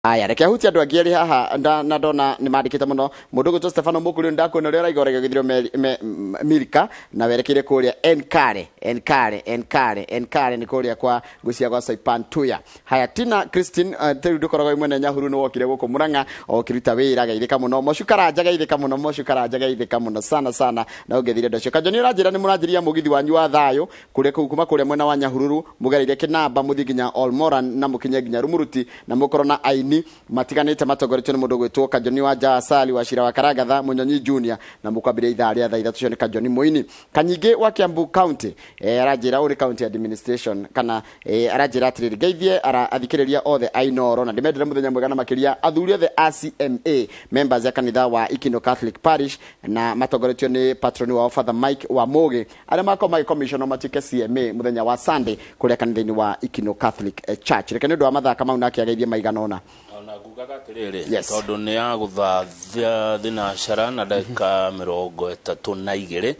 Aya, reke hutie andũ angĩ erĩ haha na ndona nĩ mandĩkĩte mũno. Mũndũ ũgwĩtwo Stefano Mũkũrĩ, ndakuona ũrĩa ũraiga ũrĩa gĩthiro Milka na werekeire kũrĩa Enkare, Enkare, Enkare, Enkare nĩ kũrĩa kwa ngũcia gwa Saipan Tuya. Haya, Tina Christine, rĩu ndũkoragwo wĩ mwene Nyahuru, nĩ wokire gũkũ Murang'a o ũkĩruta wĩra, geithĩka mũno. Mocu Karanja, geithĩka mũno. Mocu Karanja, geithĩka mũno sana sana na ũngethire andũ acio. Kanjoni ũranjĩra nĩ mũranjĩria mũgithi wanyu wa thayũ kũrĩa kũu kuma kũrĩa mwena wa Nyahururu mũgereire Kĩnamba mũthiĩ nginya Olmoran na mũkinye nginya Rumuruti na mũkorwo na aini matiganĩte matongoretio nĩ mũndũ ũgwĩtwo Kanjoni wa Jaasali wa Cira wa Karangatha Mũnyonyi Junior na mũkwambĩrĩria ithaa rĩa thaa 3 ũcio nĩ Kanjoni Mũini. Kanyingĩ wa Kiambu County aranjĩra ũrĩ county administration kana aranjĩra atĩrĩrĩ, ngeithie athikĩrĩria othe a Inooro na ndĩmendere mũthenya mwega na makĩria athuri othe a CMA members ya kanitha wa Ikino Catholic Parish na matongoretio nĩ patroni wao Father Mike wa Mũgĩ arĩa makorwo magĩcommissionwo matuĩke CMA mũthenya wa Sunday kũrĩa kanitha-inĩ wa Ikino Catholic Church. Reke nĩ ũndũ wa mathaka mau nake ageithie maigana ũna. Ona ngugaga atĩrĩrĩ, tondũ nĩ ya gũthaa thinacara na ndagĩka 32,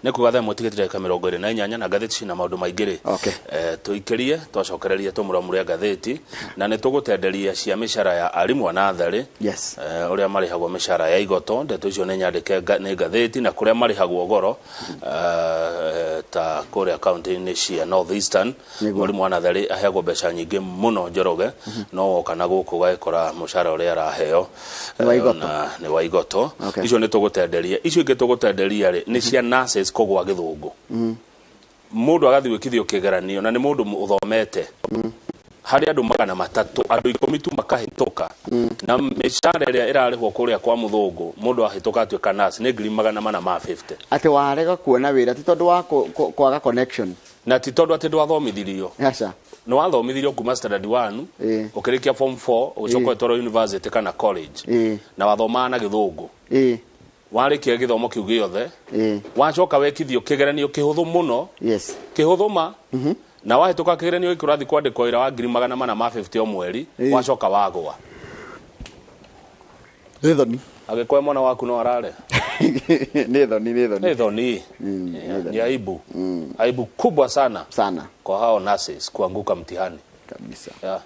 nĩ kuga thaa ĩmwe tigĩte ndagĩka 28, na ngathĩti cina maũndũ maingĩ rĩ, tũikĩrie twacokereria tũmũramũre ngathĩti na nĩ tũgũtenderia cia mĩcara ya arimũ a natharĩ, ũrĩa marĩhagwo mĩcara ya igoto. Ndeto icio nĩ nyandĩke nĩ ngathĩti na kũrĩa marĩhagwo goro, ta kũrĩa kaunti-inĩ cia North Eastern. Mũrimũ wa natharĩ aheagwo mbeca nyingĩ mũno Njoroge, no woka na gũkũ ũgagĩkora mũcara ũrĩa araheo Nĩ wa igoto. Ona nĩ wa igoto. Icio nĩ tũgũtenderia. Icio ingĩ tũgũtenderia rĩ, nĩ cia nurses kũgwa gĩthũngũ. Mũndũ agathiĩ gwĩkithio kĩgeranio na nĩ mũndũ ũthomete, harĩ andũ 300, andũ 10 tu makahĩtũka, na mĩcara ĩrĩa ĩrarĩhwo kũrĩa kwa mũthũngũ, mũndũ ahĩtũka atuĩka nurse, nĩ ngiri 450. Atĩ warega kuona wĩra ti tondũ wa kwaga connection. Na ti tondũ atĩ ndwathomithirio. Aca. Nĩ wathomithirio kuma standard 1, ũkĩrĩkia form 4, ũgĩcoka ũgĩtwarwo university kana college, na wathomaga na gĩthũngũ. Warĩkia gĩthomo kĩu gĩothe, wacoka wekithio kĩgeranio kĩhũthũ mũno, kĩhũthũ ma, na wahĩtũka kĩgeranio gĩkĩ ũrathiĩ kwandĩkwo wĩra wa ngiri 450 o mweri, wacoka wagwa. Nĩ thoni. Agĩkũhe mwana waku no arare. Nĩ thoni, nĩ thoni. Nĩ thoni. Nĩ Ni aibu. Aibu kubwa sana. Sana. Kwa hao nurses kuanguka mtihani. Kabisa. Yeah.